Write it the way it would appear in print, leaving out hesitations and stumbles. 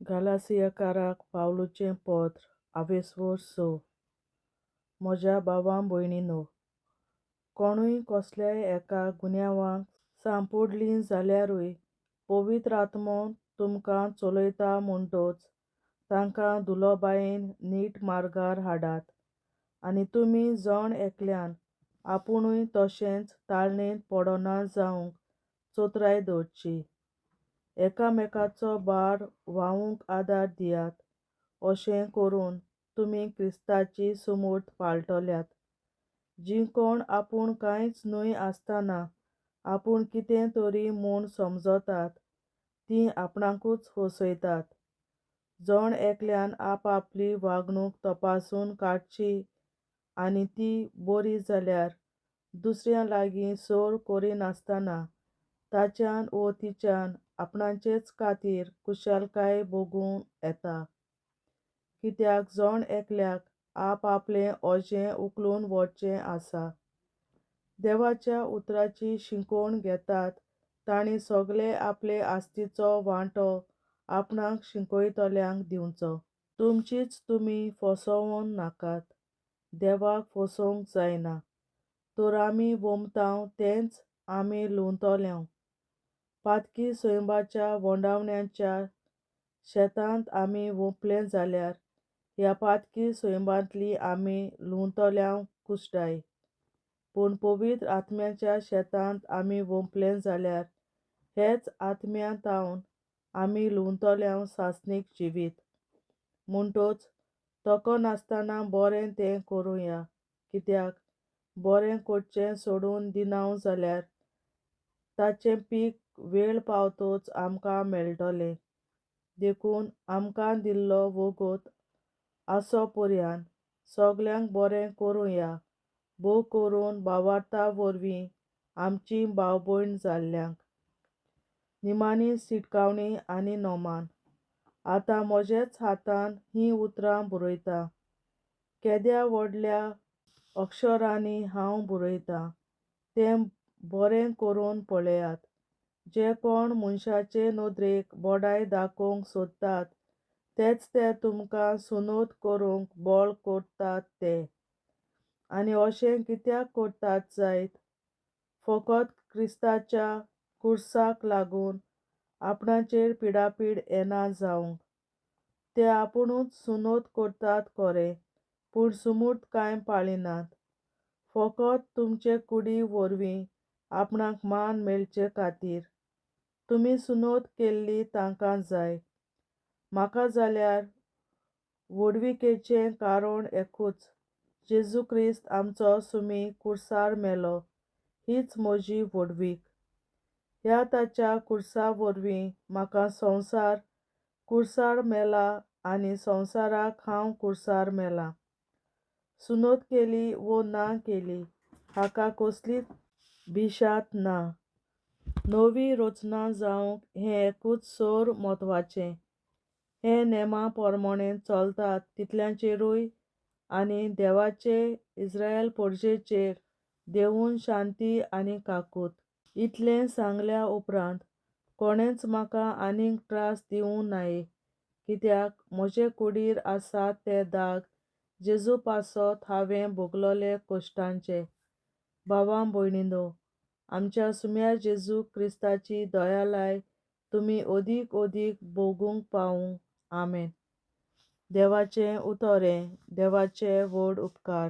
गालासियाकाराक पावलूचें पत्र आवेस्वोर स. म्हज्या भावां भयणीनो, कोणूय कसल्याय एका गुन्यांवाक सांपोडलीं जाल्यारूय पवित्र आत्मो तुमकां चलयता म्हणटोच तांकां दुलोबायेन नीट मार्गार हाडात. आनी तुमी जण एकल्यान आपुणूय तशेंच ताळणेंत पडना जावंक चतुराय दवरची. एकामेकाचो भार व्हांवूंक आदार दियात, अशें करून तुमी क्रिस्ताची सुमूर्त पाळटल्यात. जीं कोण आपूण कांयच न्हय आसतना आपूण कितें तरी म्हूण समजतात तीं आपणाकूच फसयतात. जण एकल्यान आपआपली वागणूक तपासून काडची आनी ती बरी जाल्यार दुसऱ्यां लागीं सोर करिनासतना ताच्यान वो तिच्यान आपणाचेच खातीर खुशालकाय भोगूं येता. कित्याक जण एकल्याक आपआपलें ओजें उखलून व्हरचें आसा. देवाच्या उतराची शिकवण घेतात तांणी सगळे आपले आस्तीचो वांटो आपणाक शिकयतल्यांक दिवचो. तुमचीच तुमी फसोवन नाकात, देवाक फसोवंक जायना. तर आमी वोमतांव तेंच आमी लुंवतल्यांव. पातकी सैंबाच्या वोंडावण्याच्या शेतांत आमी वोंपले जाल्यार ह्या पातकी सैंबांतली आमी लुंवतल्यांव कुश्टाय. पूण पवित्र आत्म्याच्या शेतांत आमी वोंपले जाल्यार हेच आत्म्या तावन आमी लुंवतल्यांव सासणीक जिवीत. म्हणटोच तोको नासतना बरें तें करुया, कित्याक बरें करचें सोडून दिनाव जाल्यार ताचें पीक वेळ पावतोच आमकां मेळटलें. देखून आमकां दिल्लो वोगोत आसो पर्यान सगल्यांक बरें करुया, भोव करून भावार्ता वरवीं आमची भाव भयण जाल्ल्यांक. निमाणी शिटकावणी आनी नोमान. आतां म्हजेच हातान हीं उतरां बरयतां. केद्या व्हडल्या अक्षरांनी हांव बरयतां तें बरें करून पळयात. जे कोण मनशाचे नदरेक बडाय दाखोवंक सोदतात तेच ते तुमकां सुनोत करूंक बळ करतात ते. आनी अशें कित्याक करतात जायत? फकत क्रिस्ताच्या खुर्साक लागून आपणाचेर पिडापीड येना जावंक. ते आपुणूच सुनोत करतात खरें, पूण सुमूर्त कांय पाळिनात. फकत तुमचे कुडी वरवीं आपणाक मान मेळचे खातीर. तुमी सुनोत केल्ली तांकां जाय. म्हाका जाल्यार व्हडविकेचें कारण एकूच, जेजू क्रिस्त आमचो सुमी कुर्सार मेलो, हीच म्हजी व्हडवीक. ह्या ताच्या कुर्सा वरवीं म्हाका संवसार कुर्सार मेला आनी संवसाराक हांव कुर्सार मेलां. सुनोत केली वो ना केली हाका कसलीच बिशात ना. नवी रचना जावंक हें एकूच सर म्हत्वाचें. हे नेमा प्रमाणें चलतात तितल्यांचेरूय आनी देवाचे इस्रायल परजेचेर देवून शांती आनी काकूत. इतलें सांगल्या उपरांत कोणेंच म्हाका आनीक त्रास दिवं नये, कित्याक म्हजे कुडीर आसात ते दाग जेजू पासत हांवें भोगलोले कश्टांचे. भावां भयणीनो, आमच्या सुम्या जेजू क्रिस्ताची दयालाय तुमी अदीक अदीक भोगूंक पावूं. आमेन. देवाचें उतर हें देवाचे व्हड उपकार.